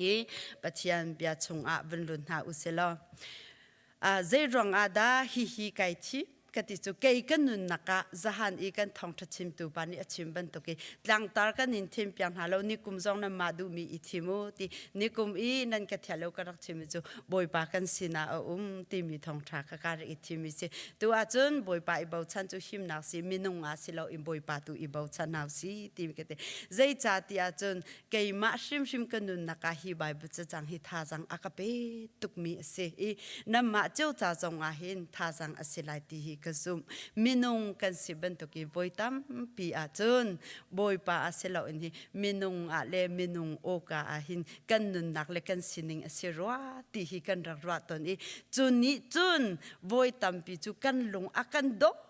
I Pathian bia chungah vun lut hna u si law zei ruangah dah hihi kai thim ka ti cu kei ka nunnak ah zahan i kan thawngṭha chimtu pa nih a chim bantuk i tlangtar kan in thim piak hna lo nikum zong nan mah duhmi i thim u ti nikum i nan ka thial lo ka rak chim cu Bawipa kan sinah a um timi thawngṭha kha ka rak i thim i si tu ahcun Bawipa i bochan cu himnak si minung ah si lo in Bawipa tu i bochan hau si ti ka ti zeicah ti ahcun keimah hrimhrim ka nunnak ah hi Bible cacang hi thazang a ka pe tukmi a si i nanmah cio ca zong ah hin thazang a si lai ti hi ka zumh. Minung kan si bantuk i voi tampi ahcun Bawipa ah si loin hi minung ah le minung awka ah hin kan nunnak le kan sining a si rua ti hi kan rak ruah tawn i cu nih cun voi tampi cu kan lung a kan dong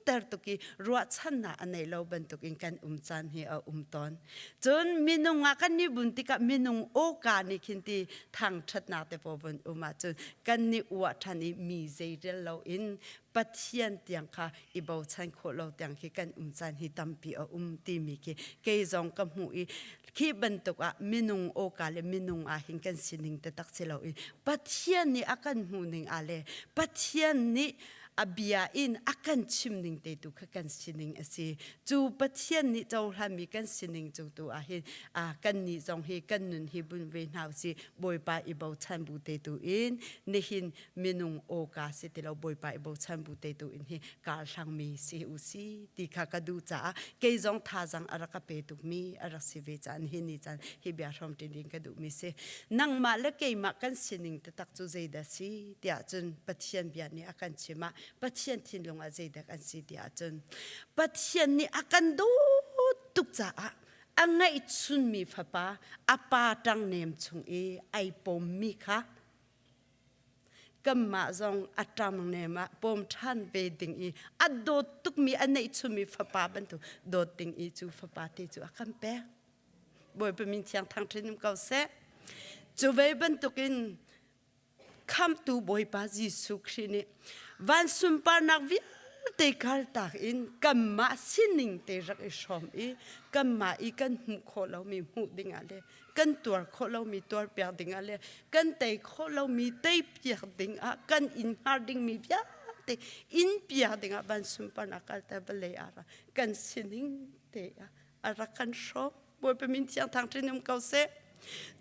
ter tuk i ruahchannak a nei lo bantukin kan um caan hi a um tawn. Cun minung ah kan ni bun tikah minung awka nih khin ti thangṭhatnak te pawl vun um ahcun kan ni uah ṭhan i mi zeirel loin Pathian tiang kha i bochan khawh lo tiang khi kan um caan hi tampi a um timi khi kei zong ka hmuh i khi bantuk ah minung awka le minung ah hin kan sining taktak si lo i Pathian nih a kan hmuh ning ah le Pathian nih a bia in a kan chim ning te tu kha kan sining a si. Cu Pathian nih cohlanmi kan sining cu tu ah hin kan nih zong hi kan nun hi bun ve hna si Bawipa i bochan bu te tu in nihin minung awka si ti lo Bawipa i bochan bu te tu in hi kar hlangmi si u si ti kha ka duh caah kei zong thazang a rak ka pe tukmi a rak si ve caan hi ni caan hi bia hrawm ṭin ding ka duhmi si. Nangmah le keimah kan sining taktak cu zeidah si tiah cun Pathian bia nih a kan chim ah Pathian thinlung ah zeidah kan si tiah cun Pathian nih a kan dawt tuk caah a ngeihchunmi fapa a pa ṭangnem chung i ai pommi kha kanmah zong a ṭangnem ah pawm ṭhan ve ding i a dawt tukmi a neihchunmi fapa bantuk dawt ding i cu fapa te cu a kan pek. Bawipa min thiang thangṭhin um ko seh. Cu ve bantukin khamtu Bawipa Jesuh Khrih nih van sunparnak vialte kaltak in kanmah sining te rak i hrawm i kanmah i kan hmuh khawh lomi hmuh dingah le kan tuar khawh lomi tuarpiak dingah le kan tei khawh lomi teipiak dingah kan in hngar dingmi vialte in piak dingah van sunparnak kalter vawlei ah ra kan sining te ah a rak kan hrawm Bawipa min thiang thangṭin um ko seh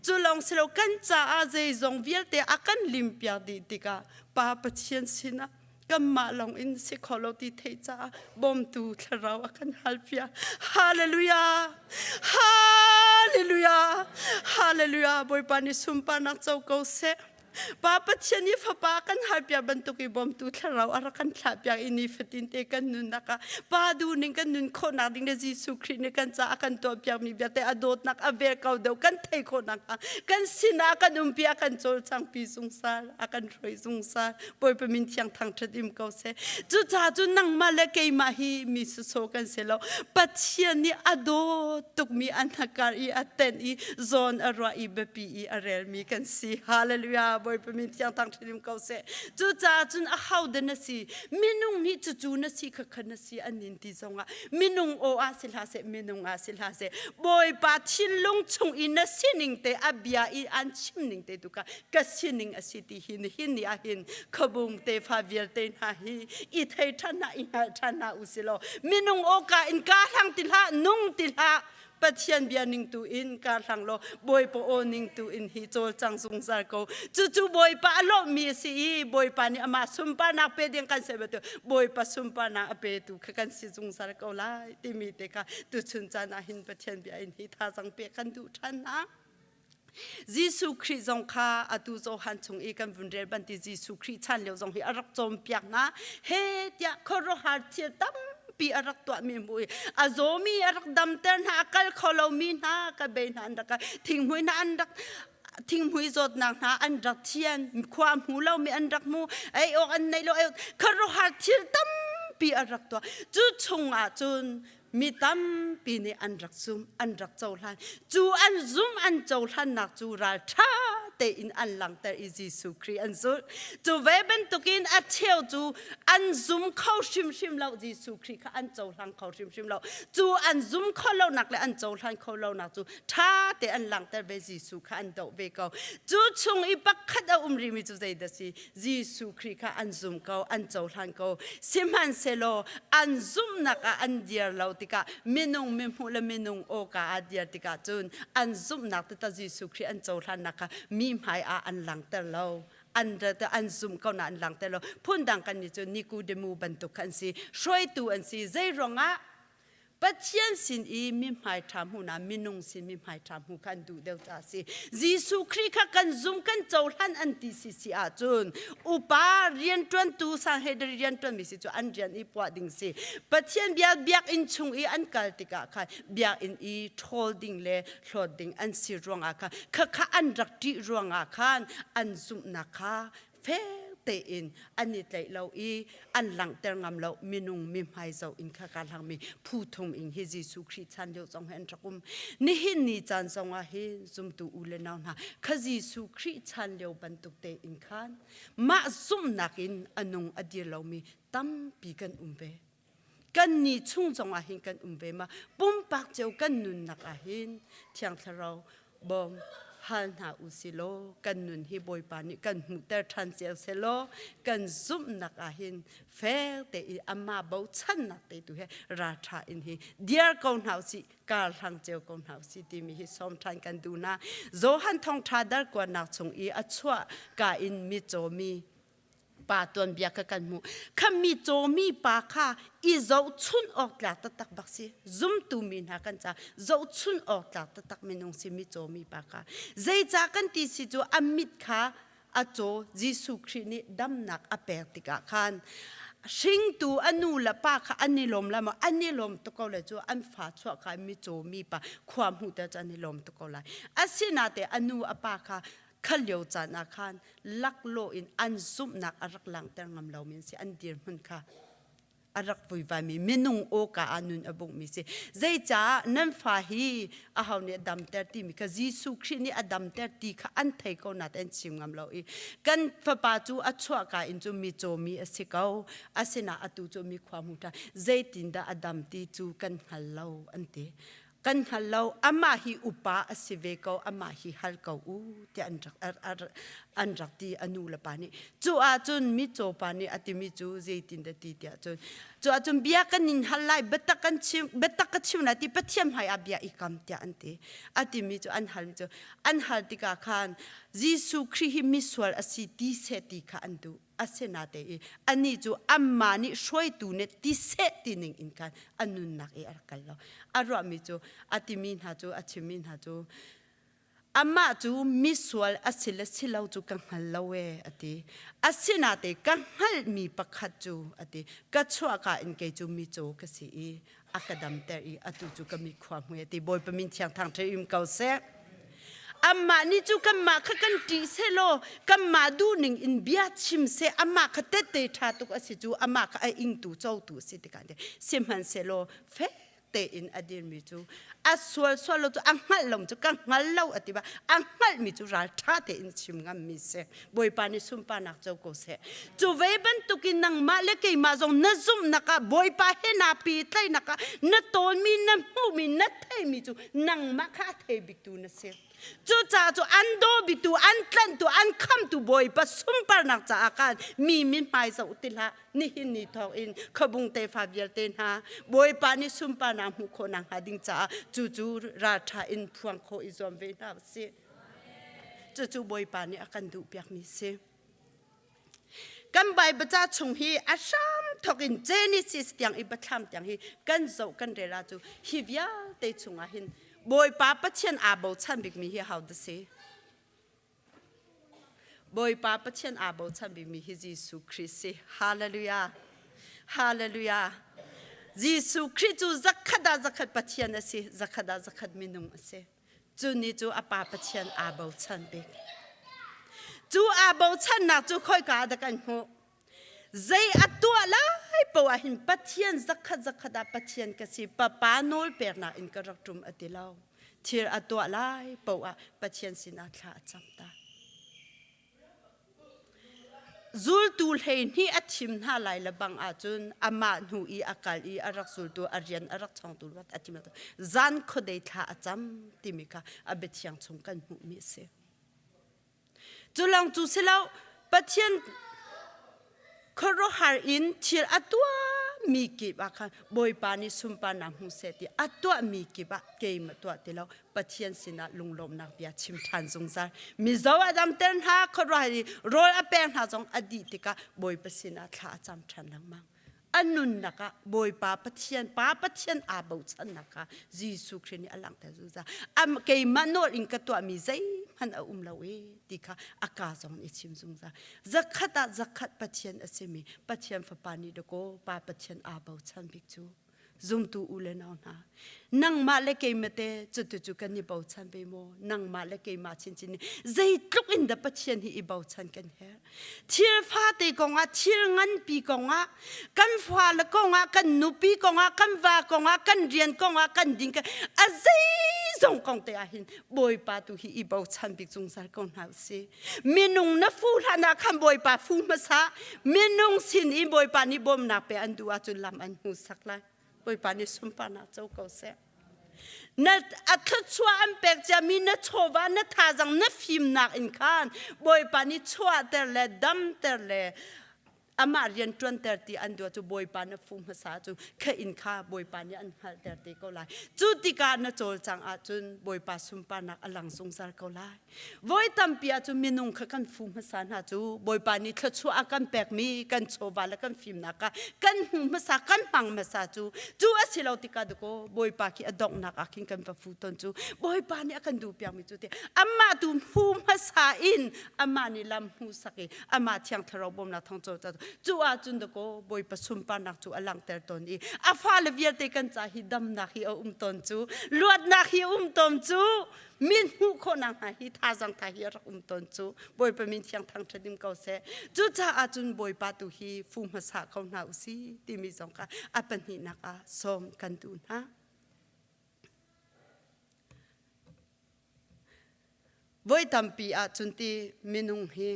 cu lawng si lo kan caah zeizong vialte a kan limpiak dih tikah Pa Pathian sinah kanmah lawng in si kho lo ti theih caah bawmtu thlarau a kan halpiak hallelujah hallelujah hallelujah Bawipa nih sunparnak co ko seh Pa Pathian i Fapa kan halpiak bantuk i bawmtu thlarau a rak kan thlahpiak i nifatin te kan nunnak ah Pa duhning kan nun khawhnak ding le Jesuh Khrih nih kan caah a kan tuahpiakmi vialte a dawtnak a vel ko deuh kan theih khawhnak hnga kan sinah kan umpi a kan cawlcangpi zungzal a kan hruai zungzal Bawipa min thiang thangṭhat im ko seh cucaah cu nangmah le keimah hi mi sawsawh kan si lo Pathian nih a dawt tukmi a hnakar i a tenh i zawn a ruah i biapi i a relmi kan si. Hallelujah! Bawipa min thiang thang hrim ko seh. Cucaah cun a ho dah na si? Minung nih cucu na si khakha na si an in ti zongah minung aw ah si hlah seh, minung ah si hlah seh. Bawipa thinlung chung i na sining te a bia i an chim ning te tu kha ka sining a si ti hi nihin ni ah hin khuabung tefa vialte hna hi i thei ṭhan hna i hngal ṭhan hna u si law minung awka in kaa hlang ti hlah nung ti hlah Pathian bia ning tu in kar hlang law Bawipa aw ning tu in hi cawlcang zungzal ko cucu Bawipa a lawmmi a si i Bawipa nih amah sunparnak pe ding kan si bantuk Bawipa sunparnak a petu kha kan si zungzal ko lai timi te kha tuchun caan ah hin Pathian bia in hi thazang pek kan duh ṭhan hna. Jesuh Khrih zong kha atu Johan chung i kan vun rel banti Jesuh Khrih chan lio zong hi a rak cawnpiak hna. He tiah khuaruahhar thil tampi a rak tuahmi hmu i a zawmi a rak damter hna, a kal kho lomi hna ka bei hna an rak thinghmui hna an rak thinghmui zawtnak hna an rak thian, khua hmu lomi an rak hmu, ei awk an nei lo, ei khuaruahhar thil tampi a rak tuah. Cu chung ah cun mi tampi nih an rak zum an rak cohlan cu an zum an cohlannak cu ralṭha. tein an langhter i Jesuh Khrih an zulh. Cu ve bantukin a cheu cu an zum kho hrimhrim lo Jesuh Khrih kha an cohlang kho hrimhrim lo. Cu an zum kho lonak le an cohlan kho lonak cu ṭha te an langhter ve Jesuh kha an doh ve ko. Cu chung i pakhat a um rihmi cu zeidah si? Jesuh Khrih kha an zum ko, an cohlan ko. Sihmanhsehlaw an zumhnak ah an dir lo tikah minung mihmuh le minung awka ah dir tikah cun an zumhnak taktak Jesuh Khrih an cohlannak kha mi hmai ah an langhter lo. An an zumh ko na an langhter lo. Phundang kan nih cu Nikodemu bantuk kha an si. Hruaitu an si. Zei ruangah Pathian sin i mihmai ṭha hmuhnak minung sin mihmai ṭha hmuh kha an duh deuh caah a si. Jesuh Khrih kha kan zum kan cohlan an ti si si ahcun upa rianṭuantu Sanhedrin rianṭuanmi si cu an rian i puah ding si. Pathian bia biakinn chung i an kal tikah khan biakinn i ṭhawl ding le hlawt ding an si ruangah khan khakha an rak ṭih ruangah khan an zumhnak kha fek tein an i tlaih lo i an langhter ngam lo minung mi hmai zoh in kha ka hlangmi phu thum in hi Jesuh Khrih chan lio zong hi an rak um nihin ni caan zong ah hin zumtu u le nau hna kha Jesuh Khrih chan lio bantuk tein khan mah zumhnak in a nung a dir lomi tampi kan um ve kan ni chung zong ah hin kan um ve ma pumpak cio kan nunnak ah hin thiang thlarau bawm hal hna u si law kan nun hi bawipa nih kan hmuhter ṭhan cio seh law kan zumhnak ah hin fel te i amah bochannak te tu he ralṭha in hi diar ko hna u sih kar hlang cio ko hna u sih timi hi sawm ṭhan kan duh hna Johan thawngṭha darkuannak chung i a chuah ka in mitcaw mi pa tuanbia kha kan hmuh kha mi cawmi pa kha i zohchun awk tlak taktak bak si zumtu mi hna kan ca zohchun awk tlak taktak minung si mi cawmi pa kha zeicah kan ti si cu a mit kha a caw Jesuh Khrih nih damnak a pek tikah khan hringtu a nu le pa kha an i lawm lai maw an i lawm tuk ko lai cu an fa chuah kha mi cawmi pa khua hmuh te cu an i lawm tuk ko lai asinate a nu a pa kha kha lio caan ah khan laklawh in an zumhnak a rak langhter ngam lomi an si an dirhmun kha a rak vuivaimi minung awka ah nun a bungmi si zeicaah nan fa hi aho nih a damter timi kha Jesuh Khrih nih a damter ti kha an thei ko na an chim ngam lo i kan fapa cu a chuahka in cu mi cawmi a si ko asina atu cu mi khua hmu ṭhan zeitindah a dam ti cu kan hngal lo an ti Kan hngal lo, amah hi upa a si ve ko, amah hi hal ko u, tiah an rak, an rak ti a nu le pa nih. Cu ahcun mitcaw pa nih a timi cu zeitin dah ti tiah cun, cu ahcun bia kan in hal lai, biatak kan chim, biatak ka chim lai ti Pathian hmai ah bia i kam tiah an ti. A timi cu an halmi cu, an hal tikah khan Jesuh Khrih hi misual a si ti seh ti kha an duh. Asinate i anih cu amah nih hruaitu nih ti seh ti ning in khan a nunnak i a rak kal lo. A ruahmi cu a timi hna cu a chimmi hna cu amah cu misual a si le si lo cu ka hngal lo ee a ti. Asinate ka hngalhmi pakhat cu a ti. Ka chuahka in kei cu micaw ka si i a ka damter i atu cu ka mi khua hmui a ti Bawipa min thiang thang ṭhe ko seh amah nih cu kanmah kha kan ṭih selaw kanmah duhning in bia chim seh amah kha tette ṭha tuk a si cu amah kha a ingtu cotu a si tikah sihmanhsehlaw fek tein a dirmi cu a sual sual lo cu a hngalh lo cu ka hngal lo a ti ba a hngalhmi cu ral ṭha tein chim ngammi si Bawipa nih sunparnak co ko seh. Cu ve bantukin nangmah le keimah zong na zumhnak ah Bawipa he naa pehtlaihnak ah na tawnmi, na hmuhmi, na theimi cu nangmah kha a thei biktu na si. Cucaah cu an daw biktu, an tlanhtu, an khamtu Bawipa sunparnak caah khan mi mithmai zoh ti hlah. Nihin ni thawk in khuabung tefa vialte hna Bawipa nih sunparnak hmuh khawh nakhnga ding caah cucu ralṭha in phuang khawh i zuam ve hna usih. Cucu Bawipa nih a kan duhpiakmi si. Kan Bible ca chung hi a hram thawk in Genesis tiang i Biathlam tiang hi kan zoh kan rel ah cu hi vialte chungah hin Bawipa Pathian aa bochan bikmi hi ho dah si? Bawipa Pathian aa bochan bikmi hi Jesuh Khrih si. Hallelujah. Hallelujah. Jesuh Khrih cu zakhat ah zakhat Pathian a si, zakhat ah zakhat minung a si. Cu ni cu a pa Pathian aa bochan bik. Cu aa bochannak cu khoika ah dah kan hmuh? Zei a tuah lai poah hin Pathian zakhat zakhat ah Pathian ka si, papa nawl peknak in ka rak ṭum a ti lo. Thil a tuah lai poah Pathian sinah thla a cam ta. Zultu 12 a thim hna lai le bang ahcun amah hnu i a kal i a rak zultu a rian a rak chawngtu a thim zan khuadei thla a cam timi kha a biathiang chung kan hmuhmi a si. Cu lawng cu si lo Pathian khuaruahhar in thil a tuahmi kip ah khan Bawipa nih sunparnak hmu seh ti a tuahmi kip ah keimah tuah ti lo Pathian sinah lunglawmhnak bia chim ṭhan zungzal. Mizo a damter hna khuaruahhar i rawl a pek hna zong a dih tikah Bawipa sinah thla a cam ṭhan lengmang. A nunnak ah Bawipa Pathian Pa Pathian aa bochannak kha Jesuh Khrih nih a langhter zungzal. Keimah nawl in ka tuahmi zeihmanh a um lo e ti kha a ka zong nih a chim zungzal. Zakhat ah zakhat Pathian a simi Pathian Fapa nih dakaw Pa Pathian aa bochan bik cu zumtu u le nau hna nangmah le keimah te cutu kan i bochan ve maw nangmah le keimah chinchin nih zeitluk in dah Pathian hi i bochan kan herh thil fate kongah thil nganpi kongah kan fale kongah kan nupi kongah kan va kongah kan rian kongah kan ding a zeizong kong te ah hin Bawipa tu hi i bochan bik zungzal ko hna usih Minung na fu hlan ah khan Bawipa fu hmasa. Minung sin i Bawipa nih bawmnak pe an duh ahcun lam an hmuhsak lai. Bawipa nih sunparnak co ko seh. Na a thluachuah an pek ciami na chawva na thazang na fimnak in khan Bawipa nih chuahter le damter le amah rian ṭuanter ti an duh cu Bawipa na fu hmasa cu kha inn kha Bawipa nih an hngalhter te ko lai. Cu tikah na cawlcang ahcun Bawipa sunparnak a lang zungzal ko lai. Voi tampi ahcun minung kha kan fu hmasa hna cu Bawipa nih thluachuah a kan pekmi kan chawva le kan fimnak kha kan hmu hmasa kan hmang hmasa cu cu a si lo tikah dakaw Bawipa khi a donghnak ah khin kan va fu tawn cu Bawipa nih a kan duh piakmi cu ti amah tu fu hmasa in amah nih lam hmuhsak i amah thiang thlarau bawmnak thawng caw cu ahcun dakaw Bawipa sunparnak cu a langhter tawn i a fale vialte kan ca hi damnak hi a um tawn cu luatnak hi a um tawn cu min hmuh khawhnak hna hi thazang tha hi a rak um tawn cu Bawipa min thiang thangṭhat dim ko seh cucaah cun Bawipa tu hi fu hmasa ko hna usi timi zong kha a pahnihnak ah sawm kan duh hna. Voi tampi ahcun ti minung hi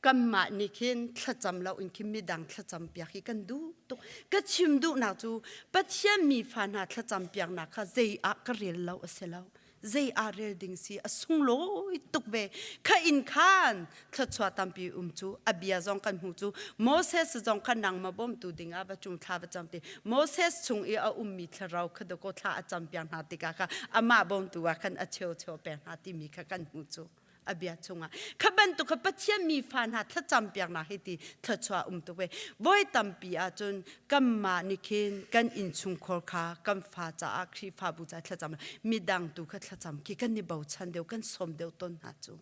kanmah nih khin thlacam lo in khin midang thlacam piak hi kan duh tuk. Ka chim duhnak cu Pathian mi fa hna thlacam piaknak kha zei ah ka rel lo a si lo. Zei ah rel ding si a sunglawi tuk ve. Kha in khan thluachuah tampi um cu a bia zong kan hmu cu Moses zong kha nangmah bawmtu dingah va cung thla va cam ti Moses chung i a ummi thlarau kha dakaw thla a cam piak hna tikah kha amah bawmtu ah khan a cheu cheu pek hna timi kha kan hmu cu a bia chungah kha bantuk kha Pathian mi fa hna thlacam piaknak hi ti thluachuah um tuk ve voi tampi ahcun kanmah nih khin kan innchungkhar kha kan fa caah Khrihfabu caah thlacam midang tu kha thlacam khi kan i bochan deuh kan sawm deuh tawn hna cu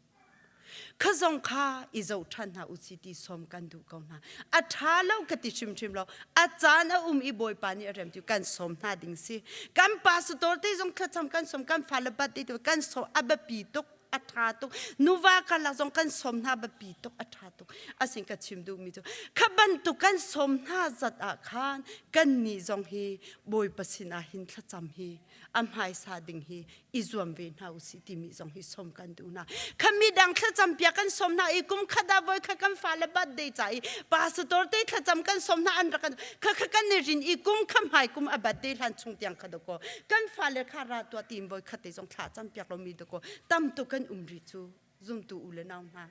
Kha zong kha i zoh ṭhan hna u si ti sawm kan duh ko hna. A ṭha lo ka ti hrimhrim lo. A caan a um i Bawipa nih a rem ti kan sawm hna ding si. Kan pastor te zong thlacam kan sawm, kan fale bat te kan sawm a biapi tuk a ṭha tuk. Nuva karlak zong kan sawm hna biapi tuk a ṭha tuk. Asin ka chim duhmi cu kha bantuk kan sawm hna zat ah khan kan nih zong hi Bawipa sinah hin thlacam hi a hmaisa ding hi i zuam ve hna usih timi zong hi sawm kan duh hna. Kha midang thlacam piak kan sawm hna i kum khat ah voi khat kan fale birthday ca i pastor te thlacam kan sawm hna an rak kan kha kha kan i rin i kum kha hmai kum a birthday hlan chung tiang kha dako kan fale kha ra tua tim voi khat te zong thla cam piak lomi dako tam tu kan um ri cu zumtu u le nau hna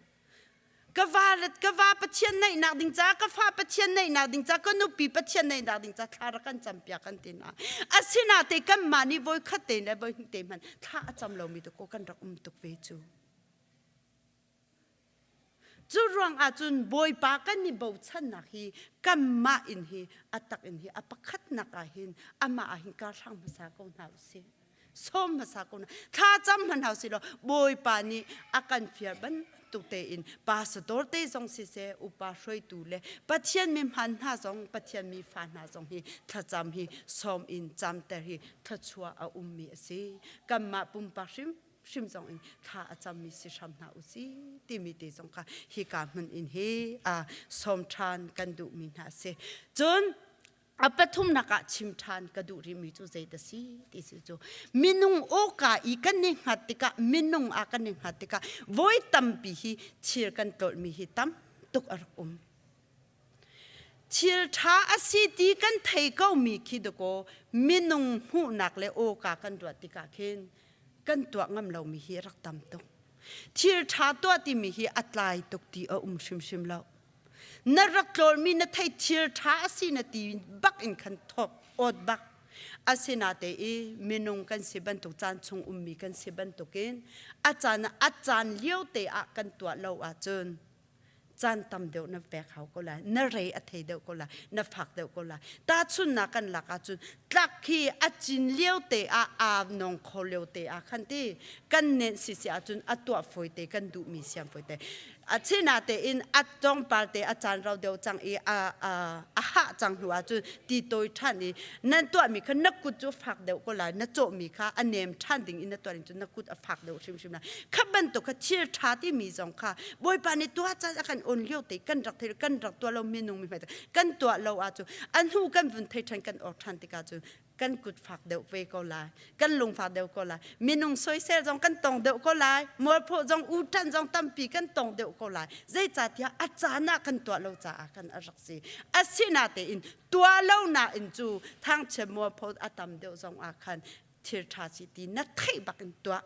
Ka va ka va Pathian naihnak ding ca ka fa Pathian naihnak ding ca ka nupi Pathian naihnak ding ca thla rak kan campiak kan ti na asinate kanmah nih voi khat te le voi hnih te hmanh thla a cam lomi tu ko kan rak um tuk ve cu cu ruang ah cun Bawipa kan i bochannak hi kanmah in hi a tak in hi a pakhatnak ah hin amah ah hin kar hrang hmasa ko hna usih sawm hmasa ko na thla cam hman hau si law bawipa nih a kan fiar bantuk tein pastor te zong siseh upa hruaitu le pathian mi hman hna zong pathian mi fa hna zong hi thlacam hi sawm in camter hi thluachuah a ummi a si kanmah pumpak hrim hrim zong in thla a cammi si hram hna u si timi te zong kha hika hmun in hi a sawm ṭhan kan duhmi hna a si cun A pathumnak ah chim ṭhan ka duh rihmi cu zei dah si ti si cu minung awka i kan i hngat tikah minung ah kan i hngat tikah voi tampi hi thil kan tlolhmi hi tam. tuk a rak um. Thil ṭha a si ti kan thei komi khi dakaw minung hmuhnak le awka kan ruah tikah khin kan tuah ngam lomi hi a rak tam tuk. Thil ṭha tuah timi hi a tlai tuk ti a um hrimhrim lo. Na rak tlawlmi na thei thil ṭha a si na ti bak in khan thawk awt bak. Asinate i minung kan si bantuk caan chung ummi kan si bantukin a caan a caan lio te ah kan tuah lo ahcun caan tam deuh na pek hau ko lai na rei a thei deuh ko lai na fak deuh ko lai tahchunnak kan lak ahcun tlak khi a cin lio te ah aa nong kho lio te ah khan ti kan nenh si si ahcun a tuah fawi te kan duhmi siam fawi te a china tein a tlawmpal te a caan rau deuh cang i a a a hah cang hnu ahcun ti tawi ṭhan i nan tuahmi kha na kut cu fak deuh ko lai na cawhmi kha a nem ṭhan ding in na tuah ding cu na kut a fak deuh hrimhrim lai kha bantuk kha thil ṭha timi zong kha Bawipa nih tuah caan a kan on lio te kan rak thei kan rak tuah lo minung mi hmai kan tuah lo ahcun a hnu kan vun thei ṭhan kan or ṭhan tikah cun kan kut fak deuh ve ko lai kan lung fak deuh ko lai minung soisel zong kan tong deuh ko lai mualpho zong uṭan zong tampi kan tong deuh ko lai zeicahtiah a caan ah kan tuah lo caah kan a rak si asinatein tuah lo nain cu thangchiat mualpho a tam deuh zong ah khan thil ṭha si ti na theih bak in tuah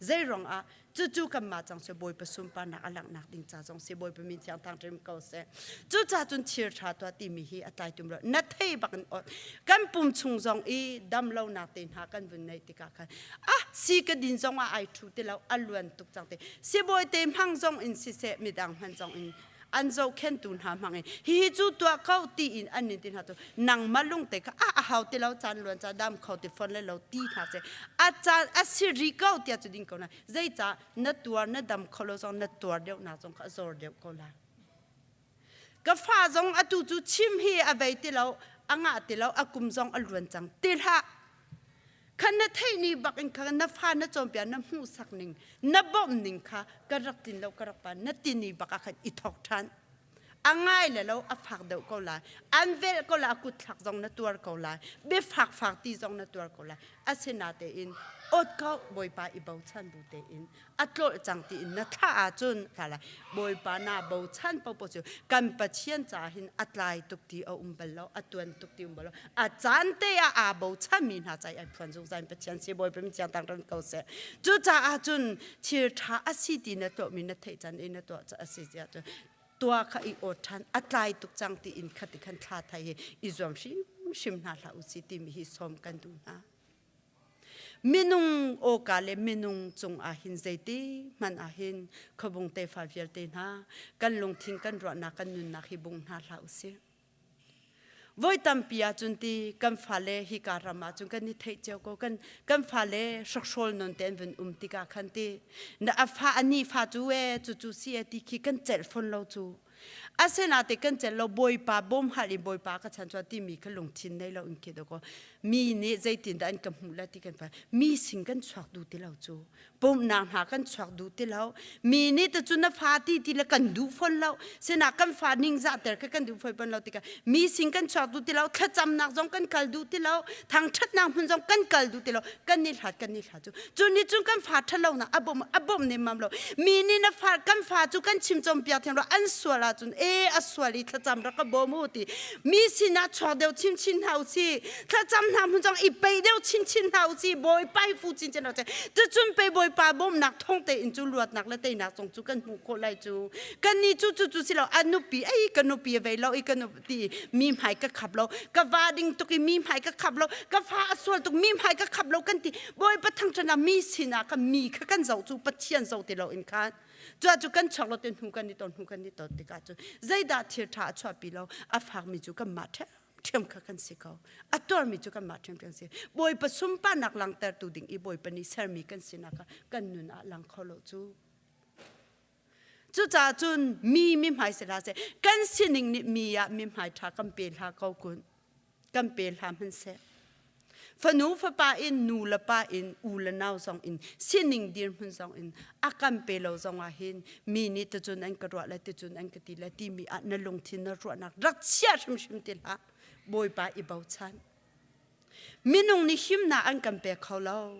Zeiruang ah cucu kanmah cang seh Bawipa sunparnak a langhnak ding ca zong si Bawipa min thiang thang rim ko seh. Cucaah cun thil ṭha tuah timi hi a tlai tum lo. Na thei bak in ot. Kan pum chung zong i dam lonak te hna kan vun neih tikah khan ah si ka din zong ah ai ṭhu ti lo a luan tuk cang te. Sibawi te hmang zong in siseh midang hman zong in an zohkhentu hna hmang in hihi cu tuah ko tiin an nin ti hna tu nangmah lungte kha a hau ti lo caan luan ca dam kho ti fon le lo ti hna se a caan a si ri ko tiah cu ding ko na zeicah na tuar na dam kho lo zong na tuar deuh na zong kha a zor deuh ko lai ka fa zong atu cu chim hi a vei ti lo a ngah ti lo a kum zong a luan cang ti hlah Khan na theih ni bak in kha na fa na cawnpiak na hmuhsak ning na bawmh ning kha ka rak tlin lo ka rak pa na ti ni bak ah khan i thawk ṭhan. A ngai le lo a fak deuh ko lai. An velh ko lai a kut thlak zong na tuar ko lai. Biafak fak ti zong na tuar ko lai. Asinatein awt ko Bawipa i bochan bu tein a tlolh cang tiin na thlah ahcun thla Bawipa na bochan popo cu kan Pathian ca hin a tlai tuk ti a um bal lo a tuan tuk ti um bal lo a caan te ah aa bochan mi hna ca i ai phuan zungzal Pathian si Bawipa min thiang tang ran ko seh cucaah cun thil ṭha a si ti na tuah mi na theih can i na tuah a si tiah cun tua kha i awt ṭhan a tlai tuk cang ti in khat i khan thla thai hi i zuam hrimhrim hna hlah u si timi hi sawm kan duh hna. Minung awka le minung cung ahhin zeiti hmanh ahhin khuabung tefa vialte hna kan lungthin kan ruahnak kan nunnak hi bung hna hlah usih. Voi tampi ahcun ti kan fale hika ram ahcun kan i theih cio ko kan kan fale hrokhrawl non te an vun um tikah khan ti na a fa ani fa cu e cu cu si e ti khi kan celh fawn lo cu Asinate kan celh lo Bawipa bawm hal in Bawipa ka chan chuah timi kha lungthin nei lo in khi ko mi nih zeitindah an ka hmuh la ti kan fa mi sing kan chuak duh ti lo cu pumhnak hna kan chuak duh ti lo mi nih te cu na fa ti ti le kan duh fawn lo sinah kan fa ningzah ter kha kan duh fawn lo tikah mi sing kan chuak duh ti lo thlacamnak zong kan kal duh ti lo thangṭhatnak hmun zong kan kal duh ti lo kan i hlat kan i hlat cu cu nih cun kan fa ṭhatlonak a bawm a bawmh nemmam lo mi nih na fa kan fa cu kan chim cawnpiak thiam lo an sual ahcun e a sual i thlacam rak ka bawm u ti mi sinah chuak deuh chinchin hna u si thlacam hna hmun zong i pei deuh chinchin hna u si bawipa hi fu chinchin hna u si cucun pei bawipa bawmhnak thawng tein cu luatnak le teinak zong cu kan hmuh khawh lai cu kan nih cu cu cu si lo a nupi ei ka nupi a vei lo i ka nupi ti mi hmai ka khap lo ka va ding tuk i mi hmai ka khap lo ka fa a sual tuk mi hmai ka khap lo kan ti bawipa thangṭhan ah mi sinah ka mi kha kan zoh cu pathian zoh ti lo in khan cu cu kan chuak lo te hnu kan i ton hnu kan i ton tikah cu zeidah thil ṭha a chuahpi lo a fakmi cu kanmah ṭhiam kha kan si ko a tuarmi cu kanmah ṭhiam kan si bawipa sunparnak langhtertu ding i bawipa nih sermi kan sinak kha kan nun ah lang kho lo cu Cucaah cun mi mi hmai si hlah seh kan sining nih mi ah mi hmai ṭha kan pe hlah ko kun kan pe hlah hmanhseh fanu fapa in nu le pa in u le nau zong in sining dirhmun zong in a kan pe lo zong ah hin mi nih ticun an ka ruah le ticun an ka ti le timi ah na lungthin na ruahnak rak chia hrimhrim ti hlah Bawipa i bochan Minung nih himnak an kan pek kho lo.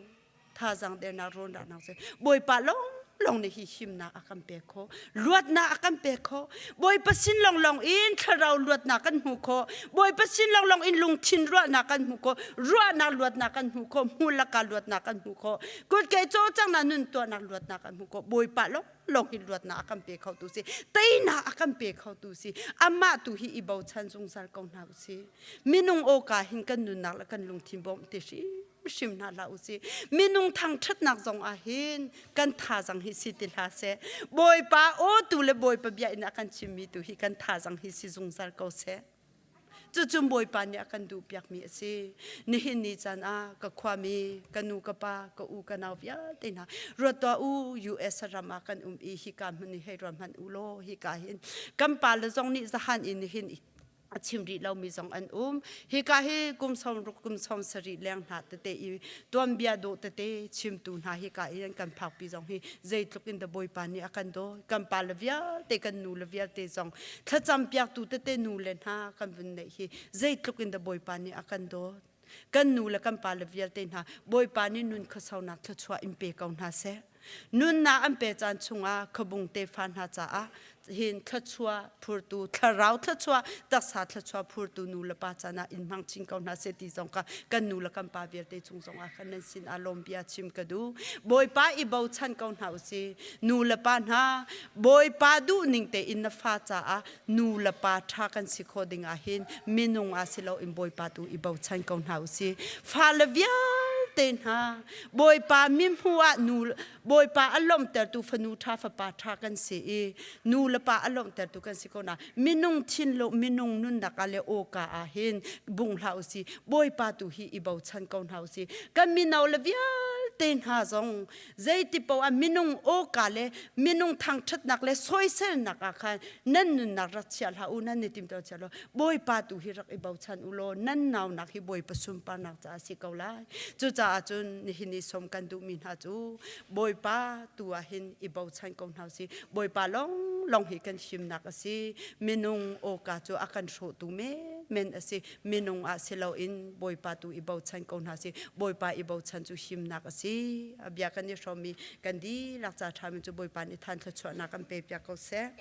Thazaang dernak rawnrahnak cu Bawipa lawng Lawng nih hi himnak a kan pek khawh. Luatnak a kan pek khawh. Bawipa sin lawnglawng in thlarau luatnak kan hmu khawh. Bawipa sin lawnglawng in lungthin ruahnak kan hmu khawh. Ruahnak luatnak kan hmu khawh. Hmulaka luatnak kan hmu khawh. Kutke cawlcanghnak nun tuahnak luatnak kan hmu khawh. Bawipa lawng lawng hi luatnak a kan pe kho tu si. Teinak a kan pe kho tu si. Amah tu hi i bochan zungzal ko hna u si. Minung awka hin kan nunnak le kan lungthin bawm te hrim hrim hna hlah usih. Minung thangṭhatnak zong ah hin kan thazang hi si ti hlah seh. Bawipa aw tu le Bawipa bia in a kan chimmi tu hi kan thazang hi si zungzal ko seh. Cucu Bawipa nih a kan duhpiakmi a si. Nihin ni caan ah ka khuami, ka nu ka pa, ka u ka nau vialte hna ruat tuah u US ram ah kan um i hika hmun hi hei ruat hmanh u law hika hin kan pa le zong nih zahan in hin a chim rih lomi zong an um. Hika hi kum 60 kum 70 leng hna tete i tuanbia dawh tete chimtu hna hika i an kan phakpi zong hi zeitluk in da Bawipa nih a kan daw. Kan pa le vialte kan nu le vialte zong thlacam piaktu tete nu le hna kan vun neih hi zeitluk in da Bawipa nih a kan daw. Kan nu le kan pa le vialte hna Bawipa nih nun khuasaunak thluachuah in pe ko hna seh. Nunnak an pe caan chungah khuabung tefa hna caah hin thluachuah phurtu thlarau thluachuah taksa thluachuah phurtu nu le pa caan ah in hmang chin ko hna seh ti zong kha kan nu le kan pa vialte cung zong ah khan nan sin ah lawm bia chim ka duh. Bawipa i bochan ko hna usih. Nu le pa hna Bawipa duh ning tein na fa caah nu le pa ṭha kan si khawh ding ah hin minung ah si loin Bawipa tu i bochan ko hna usih. Fale vialte hna Bawipa mihmuh ah nu Bawipa a lawmhtertu fanu ṭha fapa ṭha kan si i nu le pa a lawmhtertu kan si ko na minung thinlung minung nunnak ah le awka ah hin bung hlah usih Bawipa tu hi i bochan ko hna usih kan mino le vialte hna zong zeiti paoh ah minung awka le minung thangṭhatnak le soiselnak ah khan nan nunnak rak chia hlah u nan i timto chia lo Bawipa tu hi rak i bochan u law nan naunak hi Bawipa sunparnak caah si ko lai cucaah cun nihin i sawm kan duhmi hna cu Bawipa tu ah hin i bochan ko hna usih Bawipa lawng lawng hi kan himnak a si minung awka cu a kan hrawhtu men a si minung ah si loin Bawipa tu i bochan ko hna si Bawipa i bochan cu himnak a si a bia kan i hrawmmi kan dihlak ca ṭhami cu Bawipa nih than thluachuahnak kan pe piak ko seh.